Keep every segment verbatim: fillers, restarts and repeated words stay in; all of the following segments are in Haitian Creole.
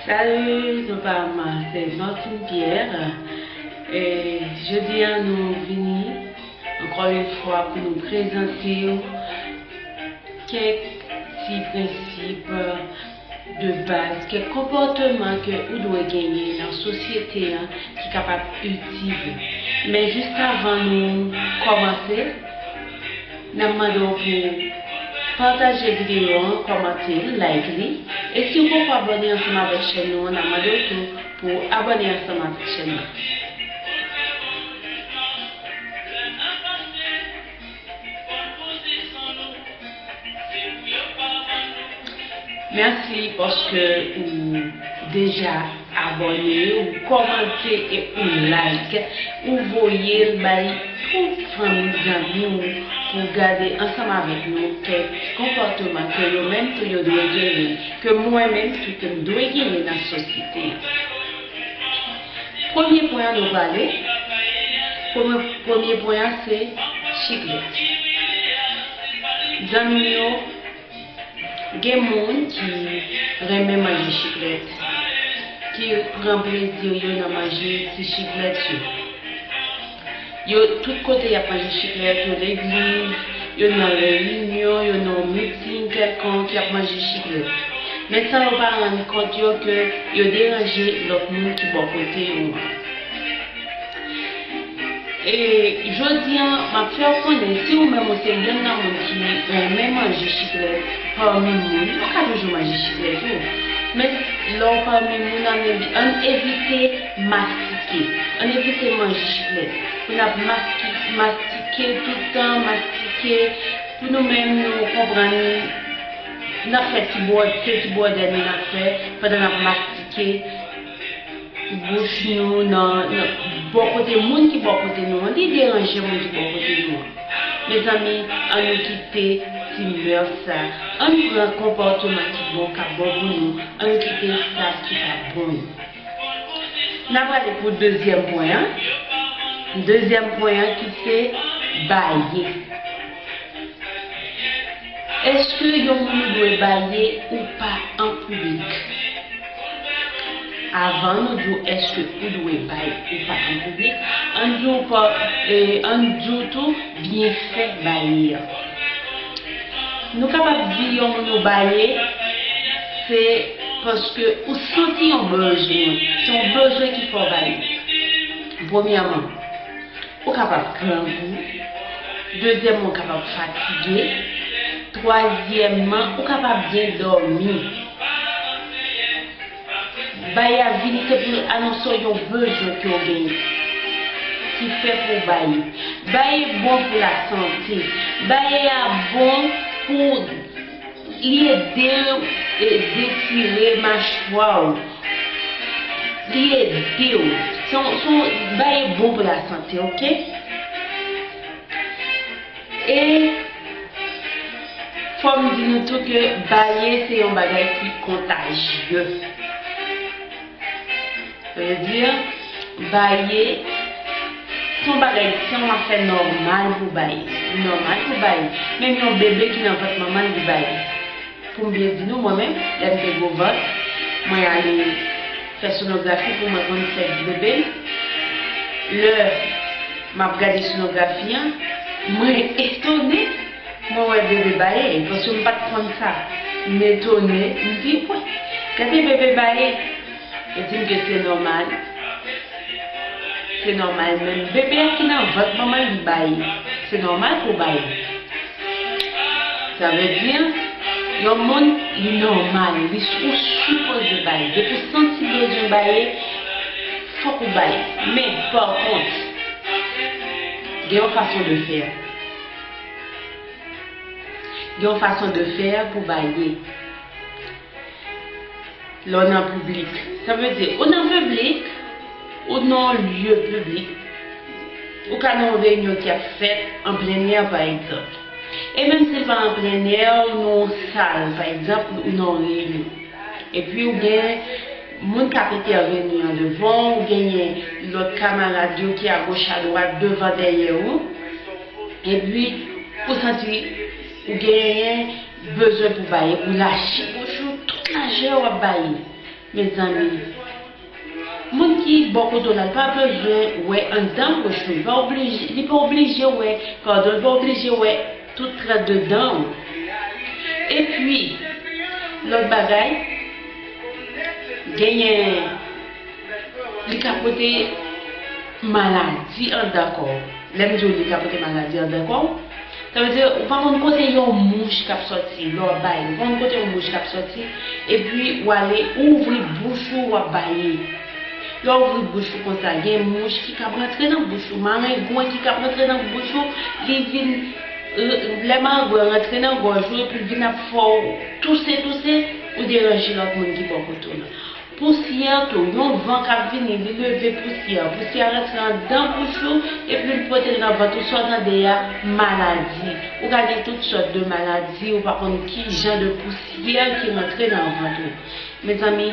Salut, nou pa m se Martine Pierre. E jodi a nou vini ankò yon fwa pou nou prezante w kèk ti prensip de baz, kèk konpòteman ke ou dwe genyen nan sosyete an ki kapab itil ou. Men jis avan nou kòmanse, n ap mande w pou pataje videyo an, kòmante l, like li. E si w poko abòne ansanm avèk chèn nou an, n ap mande w tou pou abòne ansanm avèk chèn nan. Mèsi paske ou deja abòne, ou kòmante e ou like, ou voye l bay tout fanmi, zanmi w pou gade ansanm avèk nou kèk konpòteman ke yo menm tou yo dwe genyen, ke mwen menm tou ke m dwe genyen nan sosyete an. Premye pwen an nou prale, premye, premye pwen an se chiklèt. Zanmi yo, gen moun ki renmen manje chiklèt, ki pran plezi yo nan manje ti chiklèt yo. Yo, tout kote y ap manje chiklèt, yo legliz, yo nan reyinyon, yo nan yon miting kèlkonk, y ap manje chiklèt. Men san yo pa rann kont yo ke yo deranje lòt moun ki bò kote yo an. E jodi a, m ap fè w konnen, si ou menm ou se yonn nan moun ki renmen manje chiklèt, pami moun, ou ka toujou manje chiklèt tou. Men lè w pami moun, ann evi-, ann evite mastike. Ann evite manje chiklèt. Pou n ap maski-, mastike tout tan, mastike. Pou nou menm, nou konprann, n ap fè ti bwòd, se ti bwòdè nou n ap fè pandan n ap mastike. Bouch nou, nan, nan bò kote moun ki bò kote nou an, li deranje moun ki bò kote nou an. Mezanmi, ann nou kite ti mès sa, ann pran konpòteman ki bon, k ap bon pou nou, ann kite sa ki pa bon yo. N a prale pou dezyèm pwen an. Dezyèm pwen an ki se baye. Èske yon moun dwe baye ou pa an piblik? Avan nou di w èske ou dwe bay ou pa an piblik, ann di w pa, e, ann di w tou byenfè baye a. Nou kapab di yon moun ou baye, se paske ou santi yon bezwen. Se yon bezwen ki fè w baye. Premyèman, ou kapab grangou. Dezyèmman, ou kapab fatige. Twazyèmman, ou kapab byen dòmi. Baye a vini se pou l anonse w yon bezwen ke w genyen, ki fè pou w baye. Baye bon pou lasante. Baye a bon pou li ede w, e, detire machwa w. Li ede w. Se yon, se yon, baye bon pou lasante, oke? E fò m di nou tou ke baye se yon bagay ki kontajye. Sa vle di, baye se yon bagay, se yon afè nòmal pou baye. Li nòmal pou baye. Menm yon bebe ki nan vant manman l, li baye. Pou m byen di nou, mwen menm, lè m te gwo vant, mwen ale fè sonografi pou mwen konn sèks bebe m. Lè m ap gade sonografi an, mwen etone, mwen wè bebe baye, paske m pa t konn sa. M etone, m di, "Wè, gade bebe baye." Yo di m ke se nòmal. Se nòmal, menm bebe a ki nan vant manman l, li baye. Se nòmal pou baye. Sa vle di, yon moun, li nòmal, li, ou sipoze baye. Depi w santi bezwen baye, fòk ou baye. Men, pa kont, gen yon fason de fè. Gen yon fason de fè pou baye. Lè w nan piblik. Sa vle di, ou nan piblik, ou nan yon lye piblik, ou ka nan yon reyinyon ki ap fèt an plen è, pa egzanp. E menm si l pa an plen è, ou nan yon sal, pa egzanp, ou nan yon reyinyon. Epi ou gen moun k ap entèveni an devan, ou genyen lòt kamarad yo ki agoch adwat, devan dèyè ou. Epi ou santi ou genyen bezwen pou baye, ou lache bouch ou tout lajè w ap baye. Mezanmi, moun ki bò kote w la, li pa bezwen wè anndan bouch ou, li pa oblije, li pa oblije wè, padon, li pa oblije wè tout trant de dan w. Epi, lòt bagay, genyen, li ka pote maladi anndan kò w. Lè m di w li ka pote maladi anndan kò w, sa vle di ou pa konn kote yon mouch k ap sòti lè w ap baye. Ou pa konn kote yon mouch k ap sòti, epi w ale ou ouvri bouch ou, w ap baye. Lè w ouvri bouch ou konsa, gen mouch ki kab rantre nan bouch ou, marengwen ki kab rantre nan bouch ou, li vin, lè marengwen rantre nan gòj ou, epi l vin ap fè w touse, touse, ou deranje lòt moun ki bò kote w la. Pousyè tou, yon van k ap vini, li leve pousyè. Pousyè a rantre anndan bouch ou, epi l pote l nan vant ou, sa w tande a, maladi. Ou ka gen tout sòt de maladi, ou pa konn ki jan de pousyè ki rantre nan vant ou. Mezanmi,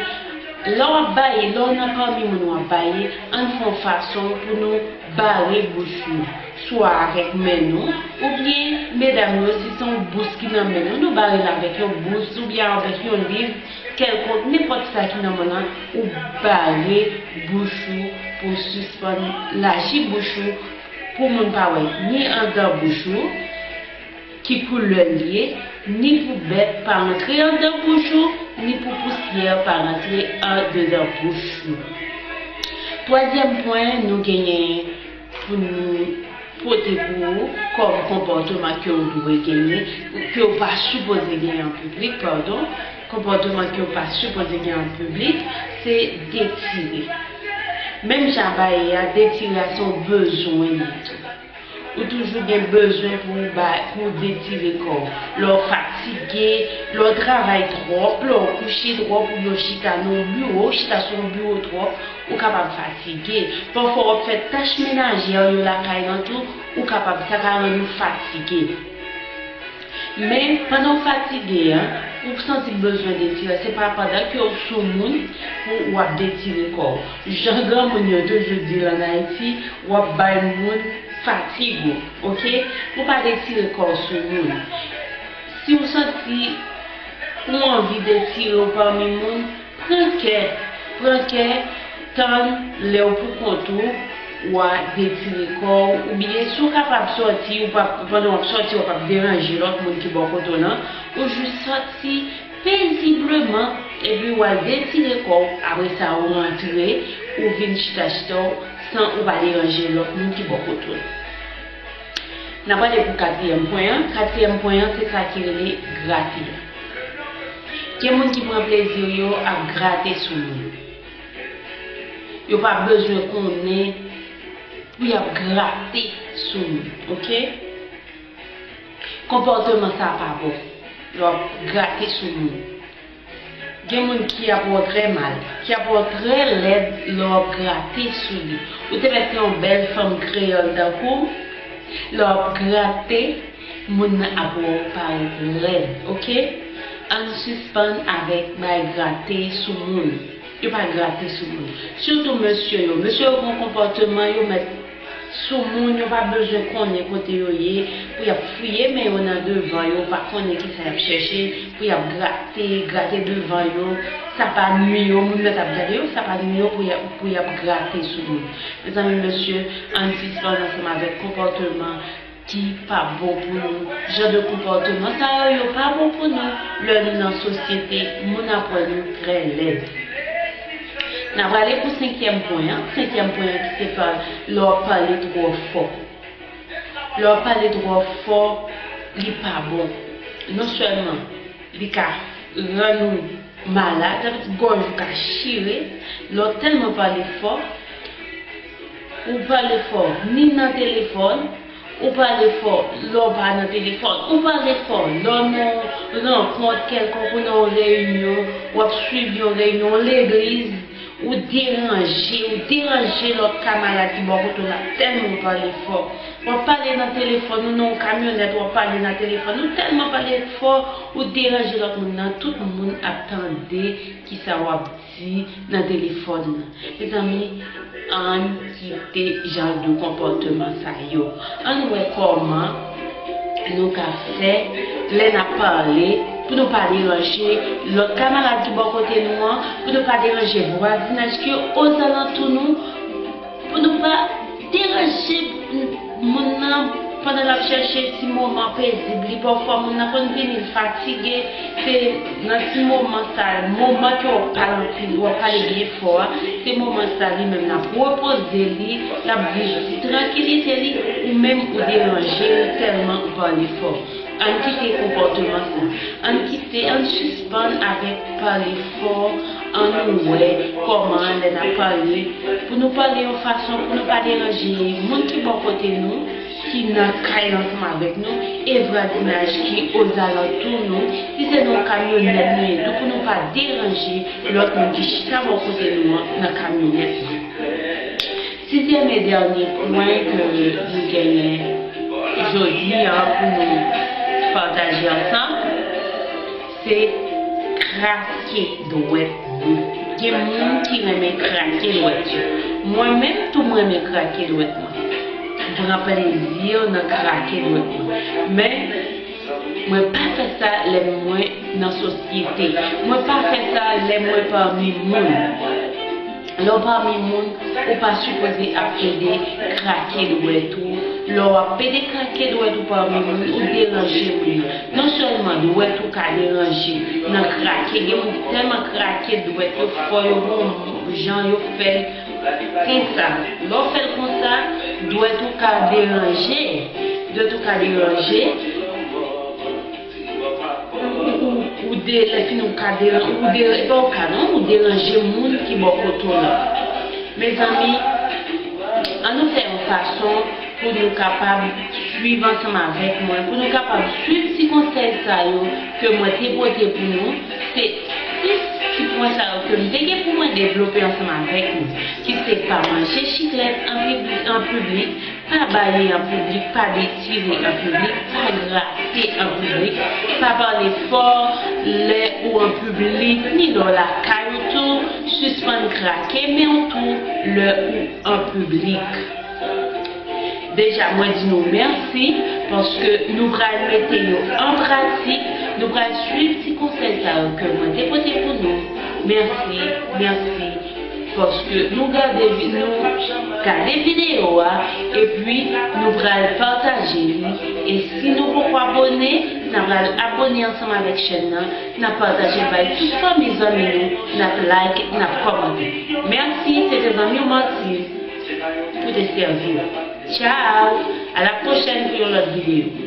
lè w ap baye, lè w nan pami moun w ap baye, ann fè yon fason pou nou bare bouch nou. Swa avèk men nou, oubyen medam yo, si se yon bous ki nan men nou, nou bare l avèk yon bous oubyen avèk yon liv kèlkonk, nenpòt sa ki nan men w lan, ou bare bouch ou pou w sispann laji bouch ou pou moun pa wè ni anndan bouch ou ki koulè l ye, ni pou bèt pa rantre anndan bouch ou, ni pou pousyè pa rantre andedan bouch ou. Twazyèm pwen nou genyen pou nou pote pou ou kòm konpòteman ke w dwe genyen, ke w pa sipoze genyen an piblik, padon, konpòteman ke w pa sipoze genyen an piblik, se detire. Menm jan baye a, detire a se yon bezwen li tou. Ou toujou gen bezwen pou w ba, pou w detire kò w. Lè w fatige, lè w travay twòp, lè w kouche twòp, oubyen w chita nan yon biwo, w chita sou yon biwo twòp, ou kapab fatige. Pafwa w ap fè tach menajè yo lakay lan tou, ou kapab, sa ka rann ou fatige. Men, pandan w fatige an, ou santi bezwen detire, se pa pandan ke w sou moun pou w ap detire kò w. Jan granmoun yo toujou di l ann Ayiti, w ap bay moun fatig ou, oke? Ou pa detire kò w sou moun. Si w santi ou anvi detire w pami moun, pran kè, pran kè, tann lè w pou kont ou, w a detire kò w, oubyen si w kapab sòti, ou p ap, pandan w ap sòti, w p ap deranje lòt moun ki bò kote w lan, ou jis sòti pezibleman, epi w al detire kò w, apre sa ou rantre, ou vin chita chita w, san ou pa deranje lòt moun ki bò kote w. N a prale pou katriyèm pwen an. Katriyèm pwen an, se sa ki rele grate. Gen moun ki pran plezi yo ap grate sou moun. Yo pa bezwen konnen pou y ap grate sou moun, oke? Konpòteman sa a pa bon. Lè w ap grate sou moun. Gen moun ki ap wè w trè mal, ki ap wè w trè lèd lè w ap grate sou li. Ou te mèt se yon bèl fanm kreyòl tankou m, lè w ap grate, moun nan ap wè w parèt lèd, oke? Ann sispann avèk bay grate sou moun. Yo pa grate sou moun. Sitou mesye yo. Mesye yo gen yon konpòteman, yo mèt sou moun, yo pa bezwen konnen kote yo ye, pou y ap fouye men yo nan devan yo, pa konnen kisa y ap chèche, pou y ap grate, grate devan yo, sa pa nwi yo, moun nan t ap gade yo, sa pa nwi yo pou y ap, pou y ap grate sou moun. Mezanmi, mesye, ann sispann ansanm avèk konpòteman ki pa bon pou nou. Jan de konpòteman sa yo, yo pa bon pou nou. Lè nou nan sosyete, moun ap wè nou trè lèd. N a prale pou senkyèm pwen an. Senkyèm pwen an ki se pa lè w ap pale twò fò. Lè w ap pale twò fò, li pa bon. Non sèlman li ka rann ou malad, sa vle di gòj ou ka chire, lè w tèlman pale fò, ou pale fò, ni nan telefòn, ou pale fò lè w pa nan telefòn, ou pale fò lè w nan yon rankont kèlkonk, ou nan yon reyinyon, w ap swiv yon reyinyon, yon legliz, ou deranje, ou deranje lòt kamarad ki bò kote w la tèlman w pale fò. W ap pale nan telefòn, ou nan yon kamyonèt, w ap pale nan telefòn, ou tèlman pale fò, ou deranje lòt moun nan, tout moun ap tande kisa w ap di nan telefòn nan. Mezanmi, ann kite jan de konpòteman sa yo. Ann wè kòman nou ka fè lè n ap pale pou nou pa deranje lòt kamarad ki bò kote nou an, pou nou pa deranje vwazinaj ki ozalantou nou, pou nou pa deranje moun nan pandan l ap chèche ti moman pezib li. Pafwa, moun nan konn vini, l fatige, se nan ti moman sa, moman ke w ap pale anpil, w ap pale byen fò a, se moman sa li menm l ap repoze li, l ap viv ti trankilite li, ou menm ou deranje l tèlman ou pale fò. Ann kite konpòteman sa. Ann kite, ann sispann avèk pale fò. Ann wè kòman lè n ap pale, pou nou pale yon fason pou nou pa deranje moun ki bò kote nou, ki nan kay la ansanm avèk nou, e vwazinaj ki ozalantou nou. Si se nan yon kamyonèt nou ye tou, pou nou pa deranje lòt moun ki chita bò kote nou an nan kamyonèt la. Sizyèm e dènye pwen ke nou genyen jodi a pou nou pataje ansanm, se krake dwèt nou. Gen moun ki renmen krake dwèt yo. Mwen menm tou, mwen renmen krake dwèt mwen. M pran plezi nan krake dwèt mwen. Men, mwen pa fè sa lè mwen nan sosyete. Mwen pa fè sa lè mwen pami moun. Lè w pami moun, ou pa sipoze ap pede krake dwèt ou. Lè w ap pede krake dwèt ou pami moun, ou deranje moun nan. Non sèlman dwèt ou ka deranje nan krake, gen moun ki tèlman krake dwèt yo fò, yo gon jan yo fè l konsa. Lè w fè l konsa, dwèt ou ka deranje. Dwèt ou ka deranje. Ou, ou, ou de, lè fini ou ka deran-, ou de, e pa ou ka non, ou deranje moun ki bò kote w la. Mezanmi, ann nou fè yon fason pou nou kapab swiv ansanm avèk mwen, pou nou kapab swiv ti konsèy sa yo ke mwen te pote pou nou. Se sis ti pwen sa yo ke m te gen pou mwen devlope ansanm avèk nou, ki se pa manje chiklèt an pibli-, an piblik, pa baye an piblik, pa detire an piblik, pa grate an piblik, pa pale fò lè ou an piblik, ni lè w lakay ou tou, sispann krake men w tou lè ou an piblik. Deja, mwen di nou mèsi, paske nou pral mete yo an pratik, nou pral swiv ti konsèy sa yo ke mwen te pote pou nou. Mèsi, mèsi. Paske nou gade vi-, nou gade videyo a, epi nou pral pataje li. E si nou poko abòne, n a pral abòne ansanm avèk chèn nan, n a pataje l bay tout fanmi zanmi nou, n ap like, n ap kòmante. Mèsi, se te zanmi w Martine pou te sèvi w. Tchao, a la pwochèn pou yon lòt videyo.